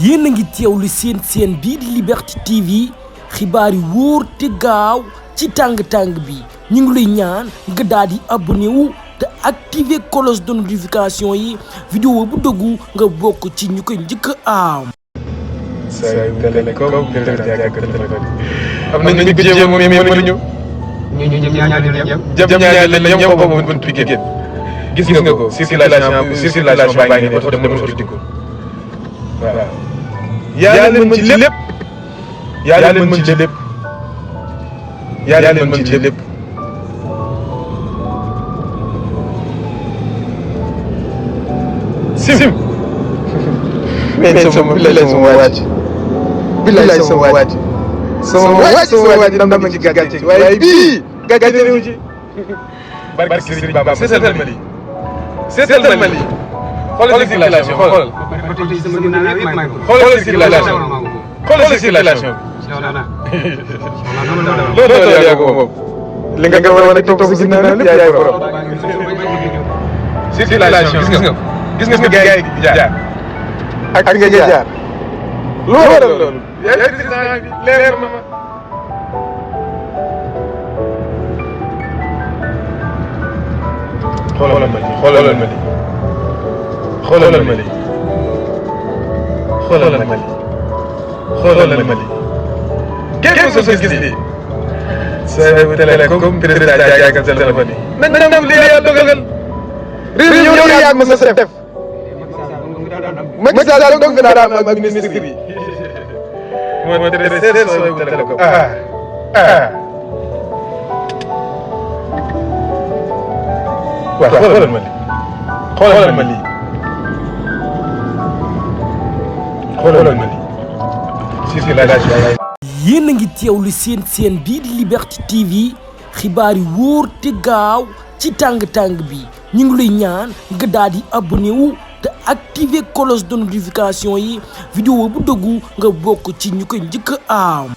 yéen a ngi teewlu seen bii di Liberté TV xibaar yi wóor te gaaw ci tàng-tàng bi ñu ngi lay ñaan nga daal di abonné wu te activer cloche de notification yi vidéo bu dëggu nga bokk ci ñu koy njëkk a am. Télécom am nañu ñu jéem mais mënuñu. jëm ñaari la ñam boobu bunt bi génn gis nga ko circulation baa ngi ne oto demul oto dikku waaw yaa leen mën ci lépp yaa leen mën ci lépp yaa leen mën ci lépp sim mais sama wàcc billaay sama wàcc sama wàcc dam na ci gàcce waaye bii gàcce réew ci barke Serigne Baba seetal ma lii seetal ma lii xoolal circulation xoolal circulation xoolal circulation loolu yaa ko moom li nga war a toog si ginnaaw lépp yaay borom circulation gis nga gars yi jaar ak nga jaar lu waral loolu yaa bi leer na ma xoolal ma lii xoolal ma lii xoolal ma lii xoolal ma lii xoolal ma lii kenn ku gis lii sa télécom président jaaykat téléphone yi nañ dem lii yàlla dogal réew yow yaa ma sa def Macky Sall doog fi daan am ak ministre yi moo traité soo télécom waaw xoolal ma lii xoolal ma lii xoolal ma lii circulation yéen a ngi teewlu seen bii di Liberté TV xibaar yi wóor te gaaw ci tàng-tàng bi ñu ngi lay ñaan nga daal di abonné wu te activer cloche de notification yi vidéo bu dëggu nga bokk ci ñu koy njëkk a am.